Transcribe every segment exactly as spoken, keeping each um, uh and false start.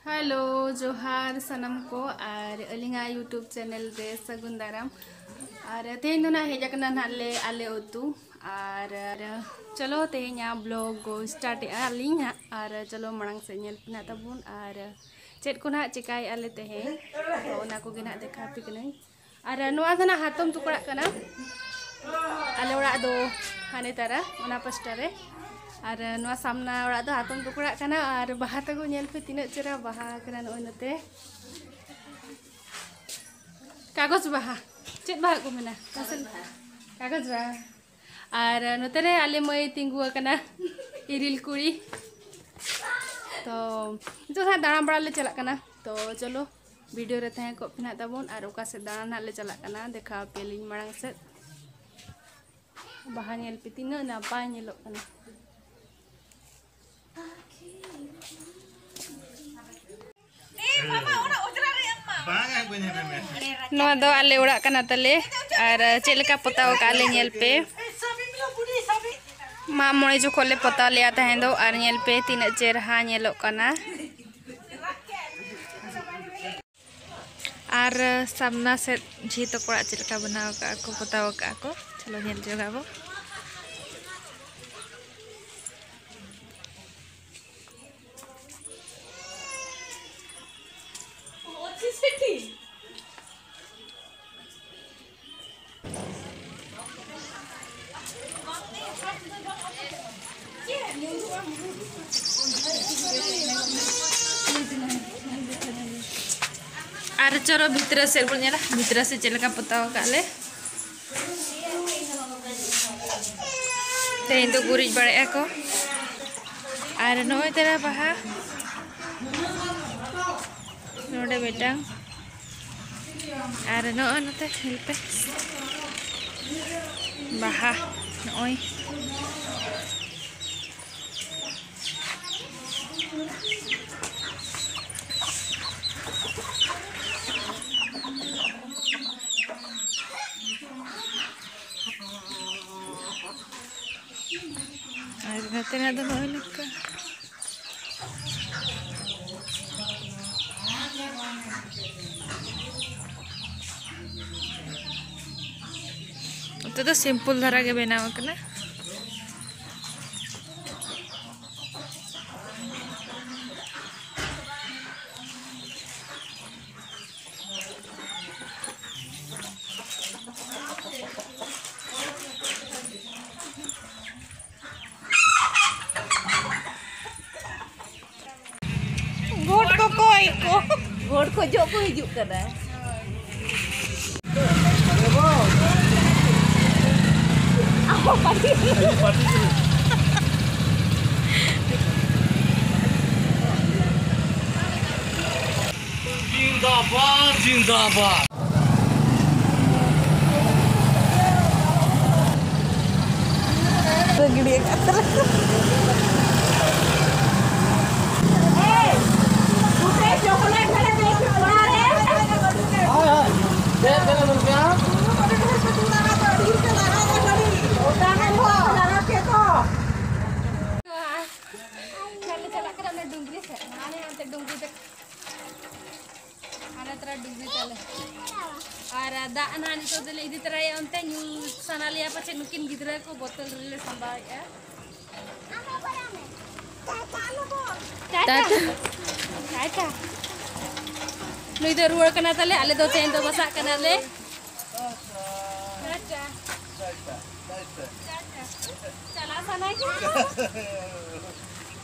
Hello, ᱡᱚᱦᱟᱨ ᱥᱟᱱᱟᱢ ᱠᱚ, ᱟᱨ ᱟᱹᱞᱤᱧᱟᱜ YouTube ᱪᱮᱱᱮᱞ ᱨᱮ ᱥᱟᱹᱜᱩᱱ ᱫᱟᱨᱟᱢ᱾ ᱟᱨ ᱛᱮᱦᱮᱧ ᱫᱚ ᱱᱟᱜ ᱦᱮᱡ ᱟᱠᱟᱱᱟ ᱱᱟᱜ ᱞᱮ ᱟᱞᱮ ᱩᱛᱩ, ᱟᱨ ᱪᱚᱞᱚ ᱛᱮᱦᱮᱧᱟᱜ ᱵᱞᱚᱜ ᱠᱚ ᱥᱴᱟᱨᱴ ᱮᱜᱼᱟ ᱞᱤᱧ ᱦᱟᱸᱜ᱾ ᱟᱨ ᱪᱚᱞᱚ ᱢᱟᱲᱟᱝ ᱥᱮᱫ ᱧᱮᱞ ᱯᱮ ᱱᱟᱜ ᱛᱟᱵᱚᱱ, ᱟᱨ ᱪᱮᱫ ᱠᱚ ᱱᱟᱜ ᱪᱮᱠᱟᱭᱮᱜᱼᱟ ᱞᱮ ᱛᱮᱦᱮᱧ, ᱛᱚ ᱚᱱᱟ ᱠᱚᱜᱮ ᱱᱟᱜ ᱫᱮᱠᱷᱟᱣ ᱟᱯᱮ ᱠᱟᱹᱱᱟᱹᱧ᱾ ᱟᱨ ᱱᱚᱣᱟ ᱫᱚ ᱱᱟᱜ ᱦᱟᱛᱚᱢ ᱛᱟᱠᱚ ᱚᱲᱟᱜ ᱠᱟᱱᱟ᱾ ᱟᱞᱮ ᱚᱲᱟᱜ ᱫᱚ ᱦᱟᱱᱮ ᱛᱟᱨᱟ, ᱚᱱᱟ ᱯᱟᱥᱴᱟ ᱨᱮ᱾ ᱟᱨ ᱱᱚᱣᱟ ᱥᱟᱢᱱᱟ ᱚᱲᱟᱜ ᱫᱚ ᱦᱟᱛᱚᱢ ᱛᱟᱠᱚ ᱚᱲᱟᱜ ᱠᱟᱱᱟ᱾ ᱟᱨ ᱵᱟᱦᱟ ᱛᱟᱠᱚ ᱧᱮᱞ ᱯᱮ, ᱛᱤᱱᱟᱹᱜ ᱪᱮᱦᱨᱟ ᱵᱟᱦᱟ ᱠᱟᱱᱟ ᱱᱚᱜᱼᱚᱭ ᱱᱚᱛᱮ᱾ ᱠᱟᱜᱚᱡᱽ ᱵᱟᱦᱟ, ᱪᱮᱫ ᱵᱟᱦᱟ ᱠᱚ ᱢᱮᱱᱟ? ᱠᱟᱜᱚᱡᱽ ᱵᱟᱦᱟ᱾ ᱟᱨ ᱱᱚᱛᱮ ᱨᱮ ᱟᱞᱮ ᱢᱟᱹᱭ ᱛᱤᱸᱜᱩ ᱟᱠᱟᱱᱟ, ᱤᱨᱤᱞ ᱠᱩᱲᱤ᱾ ᱛᱚ ᱱᱤᱛᱚᱜ ᱦᱟᱸᱜ ᱫᱟᱬᱟ ᱵᱟᱲᱟ ᱞᱮ ᱪᱟᱞᱟᱜ ᱠᱟᱱᱟ᱾ ᱛᱚ ᱪᱚᱞᱚ, ᱵᱷᱤᱰᱤᱭᱳ ᱨᱮ ᱛᱟᱦᱮᱸ ᱠᱚᱜ ᱯᱮ ᱱᱟᱜ ᱛᱟᱵᱚᱱ᱾ ᱟᱨ ᱚᱠᱟ ᱥᱮᱫ ᱫᱟᱬᱟᱱ ᱦᱟᱸᱜ ᱞᱮ ᱪᱟᱞᱟᱜ ᱠᱟᱱᱟ, ᱫᱮᱠᱷᱟᱣ ᱟᱯᱮᱭᱟᱞᱤᱧ ᱢᱟᱲᱟᱝ ᱥᱮᱫ᱾ ᱵᱟᱦᱟ ᱧᱮᱞ ᱯᱮ, ᱛᱤᱱᱟᱹᱜ ᱱᱟᱯᱟᱭ ᱧᱮᱞᱚᱜ ᱠᱟᱱᱟ᱾ ᱱᱚᱣᱟ ᱫᱚ ᱟᱞᱮ ᱚᱲᱟᱜ ᱠᱟᱱᱟ ᱛᱟᱞᱮ, ᱟᱨ ᱪᱮᱫ ᱞᱮᱠᱟ ᱯᱚᱛᱟᱣ ᱟᱠᱟᱫ ᱞᱮ ᱧᱮᱞ ᱯᱮ᱾ ᱢᱟᱜ ᱢᱚᱬᱮ ᱡᱚᱠᱷᱚᱱ ᱞᱮ ᱯᱚᱛᱟᱣ ᱞᱮᱜᱼᱟ ᱛᱟᱦᱮᱸ ᱫᱚ, ᱟᱨ ᱧᱮᱞ ᱯᱮ ᱛᱤᱱᱟᱹᱜ ᱪᱮᱨᱦᱟ ᱧᱮᱞᱚᱜ ᱠᱟᱱᱟ᱾ ᱟᱨ ᱥᱟᱢᱱᱟ ᱥᱮᱫ ᱡᱷᱤ ᱛᱟᱠᱚ ᱚᱲᱟᱜ ᱪᱮᱫ ᱞᱮᱠᱟ ᱵᱮᱱᱟᱣ ᱟᱠᱟᱫᱼᱟ ᱠᱚ, ᱯᱚᱛᱟᱣ ᱟᱠᱟᱫᱼᱟ ᱠᱚ, ᱪᱚᱞᱚ ᱧᱮᱞ ᱡᱚᱝ ᱟᱵᱚ᱾ ᱟᱨ ᱪᱚᱞᱚ ᱵᱷᱤᱛᱨᱤ ᱥᱮᱫ ᱵᱚᱱ ᱧᱮᱞᱟ, ᱵᱷᱤᱛᱨᱤ ᱥᱮᱫ ᱪᱮᱫ ᱞᱮᱠᱟ ᱯᱚᱛᱟᱣ ᱟᱠᱟᱫ ᱞᱮ᱾ ᱛᱮᱦᱮᱧ ᱫᱚ ᱜᱩᱨᱤᱡ ᱵᱟᱲᱟᱭᱮᱫᱼᱟ ᱠᱚ᱾ ᱟᱨ ᱱᱚᱜᱼᱚᱭ ᱛᱟᱨᱟ ᱵᱟᱦᱟ, ᱱᱚᱰᱮ ᱢᱤᱫᱴᱟᱝ, ᱟᱨ ᱱᱚᱜᱼᱚᱭ ᱱᱚᱛᱮ ᱧᱮᱞ ᱯᱮ, ᱵᱟᱦᱟ ᱱᱚᱜᱼᱚᱭ᱾ ᱟᱨ ᱱᱚᱛᱮᱱᱟᱜ ᱫᱚ ᱱᱚᱜᱼᱚᱭ ᱱᱚᱝᱠᱟ᱾ ᱱᱚᱛᱮ ᱫᱚ simple ᱫᱷᱟᱨᱟ ᱜᱮ ᱵᱮᱱᱟᱣ ᱟᱠᱟᱱᱟ᱾ ᱜᱚᱰ ᱠᱚ ᱠᱚᱭ ᱠᱚ᱾ ᱜᱚᱰ ᱠᱷᱚᱡᱚᱜ ᱠᱚ ᱦᱤᱡᱩᱜ ᱠᱟᱱᱟ᱾ ᱟᱵᱚ ᱯᱟᱹᱴᱤ᱾ ᱡᱤᱱᱫᱟᱵᱟᱫ, ᱡᱤᱱᱫᱟᱵᱟᱫ᱾ ᱜᱤᱰᱤ ᱟᱠᱟᱫ ᱛᱟᱞᱮ᱾ ᱪᱟᱞᱟᱜ ᱠᱟᱱᱟ ᱚᱱᱟ ᱰᱩᱝᱨᱤ ᱥᱮᱫ, ᱦᱟᱱᱮ ᱦᱟᱱᱛᱮ ᱰᱩᱝᱨᱤ ᱛᱮ᱾ ᱦᱟᱱᱮ ᱛᱚᱨᱟ ᱰᱩᱝᱨᱤ ᱛᱟᱞᱮ᱾ ᱟᱨ ᱫᱟᱜ ᱱᱟᱦᱟᱜ ᱱᱤᱛᱚᱜ ᱫᱚᱞᱮ ᱤᱫᱤ ᱛᱚᱨᱟᱭᱟ ᱚᱱᱛᱮ ᱧᱩ ᱥᱟᱱᱟ ᱞᱮᱭᱟ, ᱯᱟᱪᱮᱫ ᱱᱩᱠᱤᱱ ᱜᱤᱫᱽᱨᱟᱹ ᱠᱚ ᱵᱳᱛᱚᱞ ᱨᱮᱞᱮ ᱥᱟᱢᱵᱟᱣᱮᱫᱼᱟ᱾ ᱴᱟᱴᱟ᱾ ᱴᱟᱴᱟ᱾ ᱱᱩᱭ ᱫᱚ ᱨᱩᱣᱟᱹᱲ ᱠᱟᱱᱟ ᱛᱟᱞᱮ, ᱟᱞᱮ ᱫᱚ ᱛᱮᱦᱮᱧ ᱫᱚ ᱵᱟᱥᱟᱜ ᱠᱟᱱᱟᱞᱮ᱾ ᱴᱟᱴᱟ᱾ ᱪᱟᱞᱟᱜ ᱥᱟᱱᱟᱭ ᱠᱟᱱᱟ᱾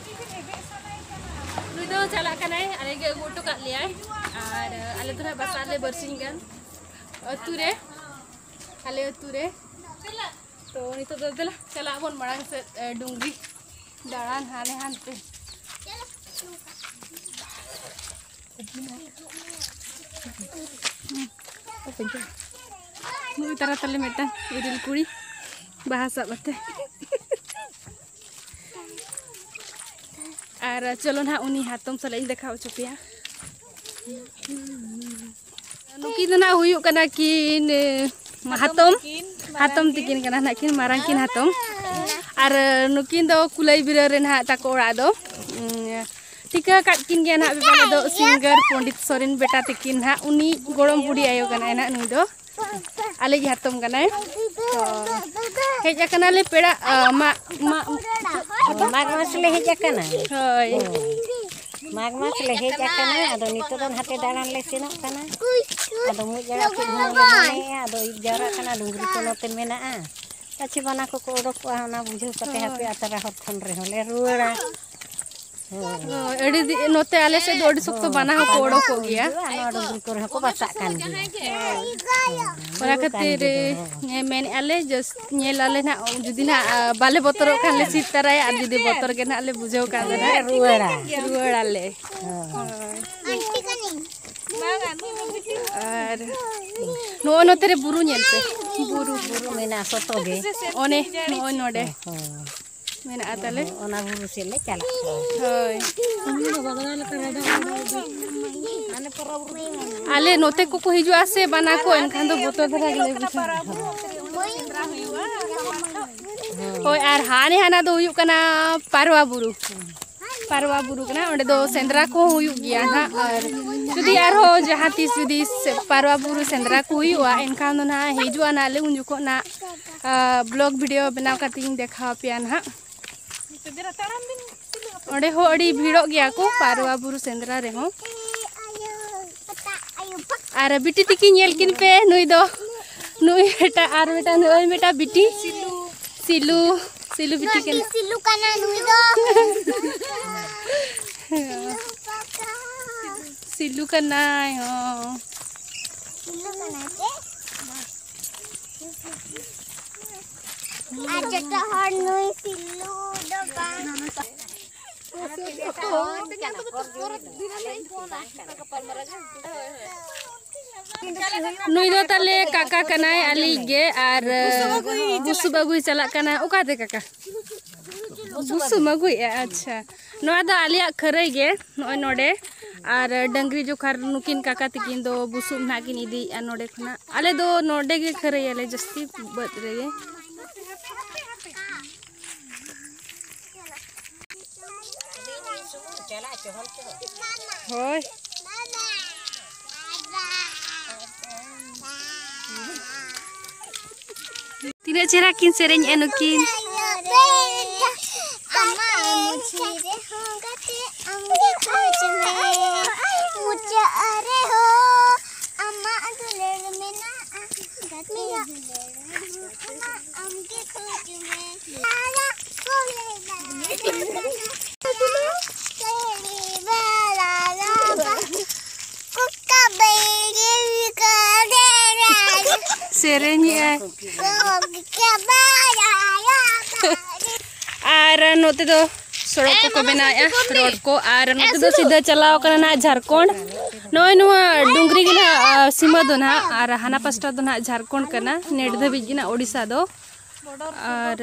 ᱱᱩᱭ ᱫᱚ ᱪᱟᱞᱟᱜ ᱠᱟᱱᱟᱭ, ᱟᱞᱮ ᱜᱮ ᱟᱹᱜᱩ ᱦᱚᱴᱚ ᱠᱟᱜ ᱞᱮᱭᱟᱭ᱾ ᱟᱨ ᱟᱞᱮ ᱫᱚ ᱱᱟᱦᱟᱜ ᱵᱟᱥᱟᱜ ᱟᱞᱮ ᱵᱟᱨᱥᱤᱧ ᱜᱟᱱ ᱟᱹᱛᱩ ᱨᱮ, ᱟᱞᱮ ᱟᱹᱛᱩ ᱨᱮ᱾ ᱛᱚ ᱱᱤᱛᱚᱜ ᱫᱚ ᱫᱮᱞᱟ ᱪᱟᱞᱟᱜ ᱟᱵᱚᱱ ᱢᱟᱲᱟᱝ ᱥᱮᱫ, ᱮ, ᱰᱩᱝᱨᱤ ᱫᱟᱬᱟᱱ ᱦᱟᱱᱮ ᱦᱟᱱᱛᱮ᱾ ᱱᱩᱭ ᱛᱟᱨᱟ ᱛᱟᱞᱮ ᱢᱤᱫᱴᱟᱝ ᱤᱨᱤᱞ ᱠᱩᱲᱤ ᱵᱟᱦᱟ ᱥᱟᱵ ᱟᱛᱮ᱾ ᱟᱨ ᱪᱚᱞᱚ ᱱᱟᱦᱟᱜ ᱩᱱᱤ ᱦᱟᱛᱚᱢ ᱥᱟᱞᱟᱜ ᱤᱧ ᱫᱮᱠᱷᱟᱣ ᱦᱚᱪᱚ ᱯᱮᱭᱟ᱾ ᱱᱩᱠᱤᱱ ᱫᱚ ᱱᱟᱦᱟᱜ ᱦᱩᱭᱩᱜ ᱠᱟᱱᱟ ᱠᱤᱱ, ᱮ, ᱦᱟᱛᱚᱢ, ᱛᱤᱠᱤᱱ, ᱢᱟᱨᱟᱝ ᱦᱟᱛᱚᱢ ᱠᱤᱱ᱾ ᱛᱤᱠᱤᱱ ᱠᱟᱱᱟ ᱱᱟᱦᱟᱜ ᱠᱤᱱ, ᱢᱟᱨᱟᱝ ᱠᱤᱱ ᱦᱟᱛᱚᱢ᱾ ᱟᱨ ᱱᱩᱠᱤᱱ ᱫᱚ ᱠᱩᱞᱟᱹᱭ ᱵᱤᱨᱟᱹ ᱨᱮ ᱱᱟᱦᱟᱜ ᱛᱟᱠᱚ ᱚᱲᱟᱜ ᱫᱚ᱾ ᱩᱸ, ᱴᱷᱤᱠᱟᱹ ᱟᱠᱟᱫ ᱠᱤᱱ ᱜᱮᱭᱟ ᱱᱟᱦᱟᱜ ᱵᱮᱯᱟᱨ ᱫᱚ, ᱥᱤᱝᱜᱟᱨ ᱯᱚᱱᱰᱤᱛ ᱥᱚᱨᱮᱱ ᱵᱮᱴᱟ ᱛᱟᱹᱠᱤᱱ ᱱᱟᱦᱟᱜ, ᱩᱱᱤ ᱜᱚᱲᱚᱢ ᱵᱩᱰᱷᱤ ᱟᱭᱳ ᱠᱟᱱᱟᱭ ᱱᱟᱦᱟᱜ ᱱᱩᱭ ᱫᱚ᱾ ᱟᱞᱮᱭᱤᱡ ᱦᱟᱛᱚᱢ ᱠᱟᱱᱟᱭ᱾ ᱛᱚ, ᱦᱮᱡ ᱟᱠᱟᱱᱟᱞᱮ ᱯᱮᱲᱟ, ᱟ, ᱢᱟᱜ, ᱢᱟᱜ᱾ ᱢᱟᱜᱽ ᱢᱟᱥ ᱞᱮ ᱦᱮᱡ ᱟᱠᱟᱱᱟ᱾ ᱦᱳᱭ᱾ ᱢᱟᱜᱽ ᱢᱟᱥ ᱞᱮ ᱦᱮᱡ ᱟᱠᱟᱱᱟ, ᱟᱫᱚ ᱱᱤᱛᱚᱜ ᱫᱚ ᱱᱟᱛᱮ ᱫᱟᱬᱟᱱ ᱞᱮ ᱥᱮᱱᱚᱜ ᱠᱟᱱᱟ᱾ ᱟᱫᱚ ᱢᱩᱡ ᱟᱲᱟᱜ ᱥᱤᱫ ᱦᱩᱱᱟᱹᱝ ᱞᱮ ᱢᱚᱱᱮᱭᱮᱫᱼᱟ, ᱟᱫᱚ ᱤᱫ ᱡᱟᱣᱨᱟᱜ ᱠᱟᱱᱟ, ᱰᱩᱝᱨᱤ ᱠᱚ ᱱᱚᱛᱮ ᱢᱮᱱᱟᱜᱼᱟ᱾ ᱯᱟᱪᱷᱮ ᱵᱟᱱᱟ ᱠᱚᱠᱚ ᱚᱰᱚᱠᱚᱜᱼᱟ, ᱚᱱᱟ ᱵᱩᱡᱷᱟᱹᱣ ᱠᱟᱛᱮ ᱦᱟᱯᱮ ᱟᱛᱨᱟ ᱦᱚᱨ ᱠᱷᱚᱱ ᱨᱮᱦᱚᱸ ᱞᱮ ᱨᱩᱣᱟᱹᱲᱟ᱾ ᱦᱳᱭ᱾ ᱦᱳᱭ, ᱟᱹᱰᱤ ᱫᱤ-, ᱱᱚᱛᱮ ᱟᱞᱮ ᱥᱮᱫ ᱫᱚ ᱟᱹᱰᱤ ᱥᱚᱠᱛᱚ ᱵᱟᱱᱟ ᱦᱚᱸᱠᱚ ᱚᱰᱚᱠᱚᱜ ᱜᱮᱭᱟ᱾ ᱦᱤᱡᱩᱜᱼᱟ, ᱱᱚᱣᱟ ᱰᱩᱝᱨᱤ ᱠᱚᱨᱮ ᱦᱚᱸᱠᱚ ᱵᱟᱥᱟᱜ ᱠᱟᱱ ᱜᱮᱭᱟ᱾ ᱚᱱᱟ ᱵᱩᱨᱩ ᱠᱟᱱ ᱠᱷᱟᱹᱛᱤᱨ ᱜᱮ ᱫᱚ᱾ ᱦᱮᱸ, ᱢᱮᱱᱮᱫᱼᱟ ᱞᱮ ᱡᱟᱹᱥ-, ᱧᱮᱞ ᱟᱞᱮ ᱱᱟᱦᱟᱜ, ᱡᱩᱫᱤ ᱱᱟᱦᱟᱜ, ᱟ, ᱵᱟᱞᱮ ᱵᱚᱛᱚᱨᱚᱜ ᱠᱷᱟᱱ ᱞᱮ ᱥᱤᱫ ᱛᱟᱨᱟᱭᱟ, ᱟᱨ ᱡᱩᱫᱤ ᱵᱚᱛᱚᱨ ᱜᱮ ᱱᱟᱦᱟᱜ ᱞᱮ ᱵᱩᱡᱷᱟᱹᱣ ᱠᱷᱟᱱ ᱫᱚ ᱱᱟᱦᱟᱜ ᱨᱩᱣᱟᱹᱲᱟ᱾ ᱨᱩᱣᱟᱹᱲᱟᱞᱮ᱾ ᱦᱳᱭ᱾ ᱦᱳᱭ᱾ ᱟᱨ ᱱᱚᱜᱼᱚ ᱱᱚᱛᱮ ᱨᱮ ᱵᱩᱨᱩ ᱧᱮᱞ ᱯᱮ᱾ ᱵᱩᱨᱩ᱾ ᱵᱩᱨᱩ ᱢᱮᱱᱟᱜᱼᱟ ᱥᱚᱛᱚ ᱜᱮ᱾ ᱚᱱᱮ ᱱᱚᱜᱼᱚᱭ ᱱᱚᱰᱮ᱾ ᱦᱳᱭ᱾ ᱢᱮᱱᱟᱜᱼᱟ ᱛᱟᱞᱮ᱾ ᱚᱱᱟ ᱵᱩᱨᱩ ᱥᱮᱫ ᱞᱮ ᱪᱟᱞᱟᱜ ᱠᱟᱱᱟ᱾ ᱦᱳᱭ᱾ ᱟᱞᱮ ᱱᱚᱛᱮ ᱠᱚᱠᱚ ᱦᱤᱡᱩᱜᱼᱟ ᱥᱮ ᱵᱟᱱᱟ ᱠᱚ, ᱮᱱᱠᱷᱟᱱ ᱫᱚ ᱵᱚᱛᱚᱨ ᱫᱷᱟᱨᱟ ᱜᱮᱞᱮ ᱵᱩᱡᱷᱟᱹᱣᱟ᱾ ᱦᱳᱭ, ᱟᱨ ᱦᱟᱱᱮ ᱦᱟᱱᱟ ᱫᱚ ᱦᱩᱭᱩᱜ ᱠᱟᱱᱟ ᱯᱟᱨᱣᱟ ᱵᱩᱨᱩ᱾ ᱯᱟᱨᱣᱟ ᱵᱩᱨᱩ ᱠᱟᱱᱟ, ᱚᱸᱰᱮ ᱫᱚ ᱥᱮᱸᱫᱽᱨᱟ ᱠᱚᱦᱚᱸ ᱦᱩᱭᱩᱜ ᱜᱮᱭᱟ ᱱᱟᱦᱟᱜ᱾ ᱟᱨ ᱡᱩᱫᱤ ᱟᱨᱦᱚᱸ ᱡᱟᱦᱟᱸ ᱛᱤᱥ ᱡᱩᱫᱤ ᱥᱮ-, ᱯᱟᱨᱣᱟ ᱵᱩᱨᱩ ᱥᱮᱸᱫᱽᱨᱟ ᱠᱚ ᱦᱩᱭᱩᱜᱼᱟ, ᱮᱱᱠᱷᱟᱱ ᱫᱚ ᱱᱟᱦᱟᱜ ᱦᱤᱡᱩᱜᱼᱟ ᱱᱟᱦᱟᱜ ᱞᱮ, ᱩᱱ ᱡᱚᱠᱷᱚᱱ ᱱᱟᱦᱟᱜ, ᱟ, vlog video ᱵᱮᱱᱟᱣ ᱠᱟᱛᱮ ᱤᱧ ᱫᱮᱠᱷᱟᱣ ᱟᱯᱮᱭᱟ ᱱᱟᱦᱟᱜ᱾ ᱚᱸᱰᱮ ᱦᱚᱸ ᱟᱹᱰᱤ ᱵᱷᱤᱲᱚᱜ ᱜᱮᱭᱟ ᱠᱚ ᱯᱟᱨᱣᱟ ᱵᱩᱨᱩ ᱥᱮᱸᱫᱽᱨᱟ ᱨᱮᱦᱚᱸ᱾ ᱟᱨ ᱵᱤᱴᱤ ᱛᱤᱠᱤᱱ ᱧᱮᱞ ᱠᱤᱱ ᱯᱮ, ᱱᱩᱭ ᱫᱚ, ᱱᱩᱭ ᱢᱤᱫᱴᱟᱝ, ᱟᱨ ᱢᱤᱫᱴᱟᱝ, ᱱᱩᱭ ᱢᱤᱫᱴᱟᱝ ᱵᱤᱴᱤ᱾ ᱥᱤᱞᱩ, ᱥᱤᱞᱩ ᱵᱤᱴᱤ ᱠᱟᱱᱟ᱾ ᱥᱤᱞᱩ ᱠᱟᱱᱟ ᱱᱩᱭ ᱫᱚ᱾ ᱥᱤᱞᱩ ᱠᱟᱱᱟᱭ, ᱦᱚᱸ᱾ ᱥᱤᱞᱩ ᱠᱟᱱᱟᱭ ᱥᱮ? ᱟᱨ ᱡᱚᱛᱚ ᱦᱚᱲ ᱱᱩᱭ ᱥᱤᱞᱩ ᱫᱚ ᱵᱟᱝ᱾ ᱱᱩᱭ ᱫᱚ ᱛᱟᱞᱮ ᱠᱟᱠᱟ ᱠᱟᱱᱟᱭ ᱟᱞᱮᱭᱤᱡ ᱜᱮ, ᱟᱨ ᱵᱩᱥᱩᱵ ᱟᱹᱜᱩᱭ ᱪᱟᱞᱟᱜ ᱠᱟᱱᱟ᱾ ᱚᱠᱟᱛᱮ ᱠᱟᱠᱟ? ᱵᱩᱥᱩᱵ ᱟᱹᱜᱩᱭᱮᱫᱼᱟ, ᱟᱪᱪᱷᱟ᱾ ᱱᱚᱣᱟ ᱫᱚ ᱟᱞᱮᱭᱟᱜ ᱠᱷᱟᱹᱨᱟᱹᱭ ᱜᱮ, ᱱᱚᱜᱼᱚᱭ ᱱᱚᱰᱮ᱾ ᱟᱨ ᱰᱟᱹᱝᱨᱤ ᱡᱚᱠᱷᱟᱨ ᱱᱩᱠᱤᱱ ᱠᱟᱠᱟ ᱛᱤᱠᱤᱱ ᱫᱚ ᱵᱩᱥᱩᱵ ᱱᱟᱦᱟᱜ ᱠᱤᱱ ᱤᱫᱤᱭᱮᱫᱼᱟ ᱱᱚᱰᱮ ᱠᱷᱚᱱᱟᱜ᱾ ᱟᱞᱮ ᱫᱚ ᱱᱚᱰᱮ ᱜᱮ ᱠᱷᱟᱹᱨᱟᱹᱭᱟᱞᱮ ᱡᱟᱹᱥᱛᱤ, ᱵᱟᱹᱫᱽ ᱨᱮᱜᱮ᱾ ᱦᱳᱭ᱾ ᱛᱤᱱᱟᱹᱜ ᱪᱮᱦᱨᱟ ᱠᱤᱱ ᱥᱮᱨᱮᱧᱮᱫᱼᱟ ᱱᱩᱠᱤᱱ᱾ ᱟᱢᱟᱜ ᱢᱩᱪᱷᱟᱹ ᱨᱮᱦᱚᱸ ᱜᱟᱛᱮ ᱟᱢᱜᱮ ᱠᱷᱚᱡᱽ ᱢᱮ, ᱢᱩᱪᱟᱹᱫ ᱨᱮᱦᱚᱸ ᱟᱢᱟᱜ ᱫᱩᱞᱟᱹᱲ ᱢᱮᱱᱟᱜᱼᱟ, ᱜᱟᱛᱮ ᱫᱩᱞᱟᱹᱲ ᱨᱮᱦᱚᱸ ᱟᱢᱟᱜ ᱟᱢᱜᱮ ᱠᱷᱚᱡᱽ ᱢᱮ᱾ ᱥᱮᱨᱮᱧᱮᱜᱼᱟᱭ᱾ ᱟᱨ ᱱᱚᱛᱮ ᱫᱚ ᱥᱚᱲᱚᱠ ᱠᱚᱠᱚ ᱵᱮᱱᱟᱣᱮᱫᱼᱟ, ᱨᱳᱰ ᱠᱚ, ᱟᱨ ᱱᱚᱛᱮ ᱫᱚ ᱥᱤᱫᱷᱟᱹ ᱪᱟᱞᱟᱣ ᱠᱟᱱᱟ ᱱᱟᱦᱟᱜ ᱡᱷᱟᱲᱠᱷᱚᱸᱰ᱾ ᱱᱚᱜᱼᱚᱭ ᱱᱚᱣᱟ ᱰᱩᱝᱨᱤ ᱜᱮ ᱱᱟᱦᱟᱜ, ᱟ, ᱥᱤᱢᱟᱹ ᱫᱚ ᱱᱟᱦᱟᱜ, ᱟᱨ ᱦᱟᱱᱟ ᱯᱟᱥᱴᱟ ᱫᱚ ᱱᱟᱦᱟᱜ ᱡᱷᱟᱲᱠᱷᱚᱸᱰ ᱠᱟᱱᱟ, ᱱᱮᱴ ᱫᱷᱟᱹᱵᱤᱡ ᱜᱮ ᱱᱟᱦᱟᱜ ᱳᱰᱤᱥᱟ ᱫᱚ᱾ ᱟᱨ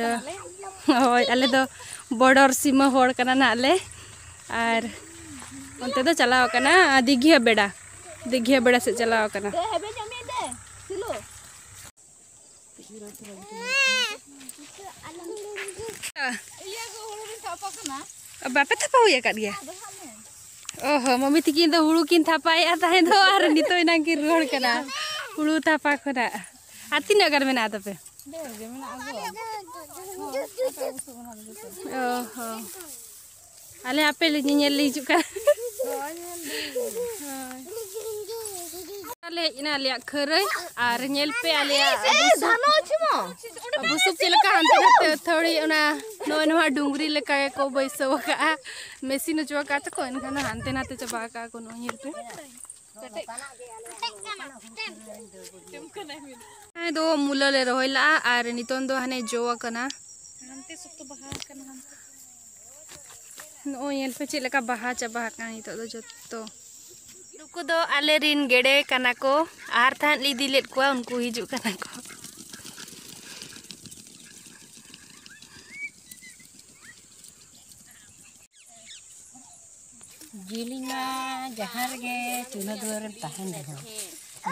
ᱦᱳᱭ, ᱟᱞᱮ ᱫᱚ ᱵᱚᱰᱚᱨ ᱥᱤᱢᱟᱹ ᱦᱚᱲ ᱠᱟᱱᱟ ᱱᱟᱦᱟᱜ ᱞᱮ᱾ ᱟᱨ ᱚᱱᱛᱮ ᱫᱚ ᱪᱟᱞᱟᱣ ᱠᱟᱱᱟ ᱫᱤᱜᱷᱤᱭᱟ ᱵᱮᱲᱟ, ᱫᱤᱜᱷᱤᱭᱟ ᱵᱮᱲᱟ ᱥᱮᱫ ᱪᱟᱞᱟᱣ ᱠᱟᱱᱟ᱾ ᱵᱟᱯᱮ ᱛᱷᱟᱯᱟ ᱦᱩᱭ ᱟᱠᱟᱫ ᱜᱮᱭᱟ? ᱚ ᱦᱚᱸ, ᱢᱟᱢᱤ ᱛᱤᱠᱤᱱ ᱫᱚ ᱦᱩᱲᱩ ᱠᱤᱱ ᱛᱷᱟᱯᱟᱭᱮᱫᱼᱟ ᱛᱟᱦᱮᱸ ᱫᱚ, ᱟᱨ ᱱᱤᱛᱚᱜ ᱮᱱᱟᱝ ᱠᱤᱱ ᱨᱩᱣᱟᱹᱲ ᱠᱟᱱᱟ ᱦᱩᱲᱩ ᱛᱷᱟᱯᱟ ᱠᱷᱚᱱᱟᱜ᱾ ᱟᱨ ᱛᱤᱱᱟᱹᱜ ᱜᱟᱱ ᱢᱮᱱᱟᱜᱼᱟ ᱛᱟᱯᱮ? ᱰᱷᱮᱨ ᱜᱮ ᱢᱮᱱᱟᱜᱼᱟ ᱜᱚ᱾ ᱦᱳᱭ, ᱚᱠᱟ ᱚᱠᱟ ᱵᱩᱥᱩᱵ ᱚᱱᱟ ᱫᱚ ᱡᱚᱛᱚ᱾ ᱚ ᱦᱚᱸ᱾ ᱟᱞᱮ ᱟᱯᱮ ᱞᱮ ᱧᱮᱧᱮᱞ ᱞᱮ ᱦᱤᱡᱩᱜ ᱠᱟᱱᱟ᱾ ᱦᱳᱭ, ᱧᱮᱞ ᱫᱤᱧ᱾ ᱦᱳᱭ᱾ ᱟᱞᱮ ᱦᱮᱡ ᱮᱱᱟ ᱟᱞᱮᱭᱟᱜ ᱠᱷᱟᱹᱨᱟᱹᱭ, ᱟᱨ ᱧᱮᱞ ᱯᱮ ᱟᱞᱮᱭᱟᱜ ᱵᱩᱥᱩᱵ, ᱵᱩᱥᱩᱵ ᱪᱮᱫ ᱞᱮᱠᱟ ᱦᱟᱱᱛᱮ ᱱᱟᱛᱮ ᱟᱹᱛᱷᱟᱹᱣᱲᱤ, ᱚᱱᱟ ᱱᱚᱜᱼᱚᱭ ᱱᱚᱣᱟ ᱰᱩᱝᱨᱤ ᱞᱮᱠᱟ ᱜᱮᱠᱚ ᱵᱟᱹᱭᱥᱟᱹᱣ ᱟᱠᱟᱜᱼᱟ, ᱢᱮᱥᱤᱱ ᱦᱚᱪᱚ ᱟᱠᱟᱫ ᱛᱟᱠᱚ, ᱮᱱᱠᱷᱟᱱ ᱫᱚ ᱦᱟᱱᱛᱮ ᱱᱟᱛᱮ ᱪᱟᱵᱟ ᱟᱠᱟᱜᱼᱟ ᱠᱚ᱾ ᱱᱚᱜᱼᱚᱭ ᱧᱮᱞ ᱯᱮ᱾ ᱱᱚᱜᱼᱚᱭ ᱫᱚ ᱢᱩᱞᱟᱹ ᱞᱮ ᱨᱚᱦᱚᱭ ᱞᱟᱜᱼᱟ ᱟᱨ ᱱᱤᱛᱚᱝ ᱫᱚ ᱦᱟᱱᱮ ᱡᱚ ᱟᱠᱟᱱᱟ᱾ ᱦᱟᱱᱛᱮ ᱥᱚᱠᱛᱚ ᱵᱟᱦᱟ ᱟᱠᱟᱱᱟ, ᱦᱟᱱᱛᱮ᱾ ᱱᱚᱜᱼᱚᱭ ᱧᱮᱞ ᱯᱮ ᱪᱮᱫ ᱞᱮᱠᱟ ᱵᱟᱦᱟ ᱪᱟᱵᱟ ᱟᱠᱟᱱᱟ ᱱᱤᱛᱚᱜ ᱫᱚ ᱡᱚᱛᱚ᱾ ᱱᱩᱠᱩ ᱫᱚ ᱟᱞᱮ ᱨᱤᱱ ᱜᱮᱰᱮ ᱠᱟᱱᱟ ᱠᱚ, ᱟᱦᱟᱨ ᱛᱟᱦᱮᱸᱫ ᱞᱮ ᱤᱫᱤ ᱞᱮᱫ ᱠᱚᱣᱟ, ᱩᱱᱠᱩ ᱦᱤᱡᱩᱜ ᱠᱟᱱᱟ ᱠᱚ᱾ ᱡᱤᱞᱤᱧ ᱢᱟ ᱡᱟᱦᱟᱸ ᱨᱮᱜᱮ ᱪᱩᱞᱦᱟᱹ ᱫᱩᱣᱟᱹᱨᱮᱢ ᱛᱟᱦᱮᱱ ᱨᱮᱦᱚᱸ,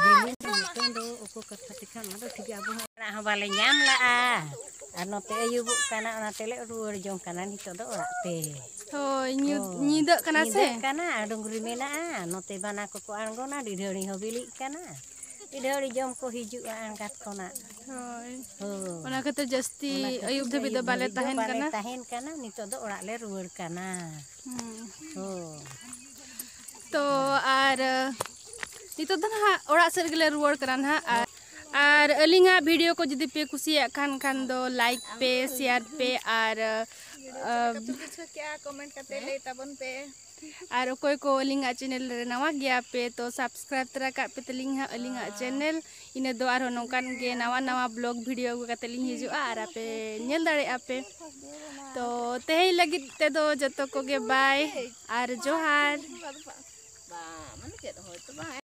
ᱡᱤᱞᱤᱧ ᱫᱚ ᱱᱤᱛᱚᱝ ᱫᱚ ᱚᱠᱚ ᱠᱟᱛᱷᱟ ᱛᱮᱠᱷᱟᱱ ᱚᱱᱟ ᱫᱚ ᱴᱷᱤᱠ ᱜᱮᱭᱟ, ᱟᱵᱚ ᱦᱚᱸ ᱚᱲᱟᱜ ᱦᱚᱸ ᱵᱟᱞᱮ ᱧᱟᱢ ᱞᱟᱜᱼᱟ᱾ ᱟᱨ ᱱᱚᱛᱮ ᱟᱹᱭᱩᱵᱚᱜ ᱠᱟᱱᱟ, ᱚᱱᱟ ᱛᱮᱞᱮ ᱨᱩᱣᱟᱹᱲ ᱡᱚᱝ ᱠᱟᱱᱟ ᱱᱤᱛᱚᱜ ᱫᱚ ᱚᱲᱟᱜ ᱛᱮ᱾ ᱦᱳᱭ, ᱧᱩᱛ-, ᱦᱳᱭ᱾ ᱧᱤᱫᱟᱹᱜ ᱠᱟᱱᱟ ᱥᱮ? ᱧᱤᱫᱟᱹᱜ ᱠᱟᱱᱟ, ᱰᱩᱝᱨᱤ ᱢᱮᱱᱟᱜᱼᱟ, ᱱᱚᱛᱮ ᱵᱟᱱᱟ ᱠᱚᱠᱚ ᱟᱬᱜᱚᱱᱟ, ᱰᱤᱰᱷᱟᱹᱲᱤ ᱦᱚᱸ ᱵᱤᱞᱤᱜ ᱠᱟᱱᱟ, ᱰᱤᱰᱷᱟᱹᱲᱤ ᱡᱚᱢ ᱠᱚ ᱦᱤᱡᱩᱜᱼᱟ ᱟᱬᱜᱟᱛ ᱠᱷᱚᱱᱟᱜ᱾ ᱦᱳᱭ᱾ ᱦᱳᱭ᱾ ᱚᱱᱟ ᱠᱷᱟᱹᱛᱤᱨ ᱡᱟᱹᱥᱛᱤ ᱚᱱᱟ ᱠᱷᱟᱹᱛᱤᱨ ᱟᱹᱭᱩᱵ ᱛᱮ ᱫᱷᱟᱹᱵᱤᱡ ᱫᱚ ᱟᱹᱭᱩᱵ ᱵᱟᱞᱮ ᱫᱷᱟᱹᱵᱤᱡ ᱫᱚ ᱛᱟᱦᱮᱱ ᱵᱟᱞᱮ ᱠᱟᱱᱟ᱾ ᱛᱟᱦᱮᱱ ᱠᱟᱱᱟ, ᱱᱤᱛᱚᱜ ᱫᱚ ᱚᱲᱟᱜ ᱞᱮ ᱨᱩᱣᱟᱹᱲ ᱠᱟᱱᱟ᱾ ᱦᱩᱸ᱾ ᱦᱳᱭ᱾ ᱛᱚ ᱟᱨ ᱱᱤᱛᱚᱜ ᱫᱚ ᱱᱟᱦᱟᱜ ᱚᱲᱟᱜ ᱥᱮᱫ ᱜᱮᱞᱮ ᱨᱩᱣᱟᱹᱲ ᱠᱟᱱᱟ ᱱᱟᱦᱟᱜ᱾ ᱟᱨ, ᱟᱨ ᱟᱹᱞᱤᱧᱟᱜ video ᱠᱚ ᱡᱩᱫᱤ ᱯᱮ ᱠᱩᱥᱤᱭᱟᱜ ᱠᱷᱟᱱ, ᱠᱷᱟᱱ ᱫᱚ like ᱯᱮ, share ᱯᱮ ᱟᱨ, ᱟᱨ ᱪᱮᱫ ᱞᱮᱠᱟ ᱯᱮ ᱵᱩᱡᱷᱟᱹᱣ ᱠᱮᱜᱼᱟ, comment ᱠᱟᱛᱮ ᱞᱟᱹᱭ ᱛᱟᱵᱚᱱ ᱯᱮ᱾ ᱟᱨ ᱚᱠᱚᱭ ᱠᱚ ᱟᱹᱞᱤᱧᱟᱜ channel ᱨᱮ ᱱᱟᱣᱟ ᱜᱮᱭᱟ ᱯᱮ, ᱛᱚ subscribe ᱛᱚᱨᱟ ᱠᱟᱜ ᱯᱮ ᱛᱟᱹᱞᱤᱧ ᱦᱟᱸᱜ ᱟᱹᱞᱤᱧᱟᱜ channel᱾ ᱤᱱᱟᱹ ᱫᱚ ᱟᱨᱦᱚᱸ ᱱᱚᱝᱠᱟᱱ ᱜᱮ ᱱᱟᱣᱟ ᱱᱟᱣᱟ vlog video ᱟᱹᱜᱩ ᱠᱟᱛᱮ ᱞᱤᱧ ᱦᱤᱡᱩᱜᱼᱟ ᱟᱨ ᱟᱯᱮ ᱧᱮᱞ ᱫᱟᱲᱮᱭᱟᱜᱼᱟ ᱯᱮ᱾ ᱛᱚ ᱛᱮᱦᱮᱧ ᱞᱟᱹᱜᱤᱫ ᱛᱮᱫᱚ ᱡᱚᱛᱚ ᱠᱚᱜᱮ bye ᱟᱨ ᱡᱚᱦᱟᱨ᱾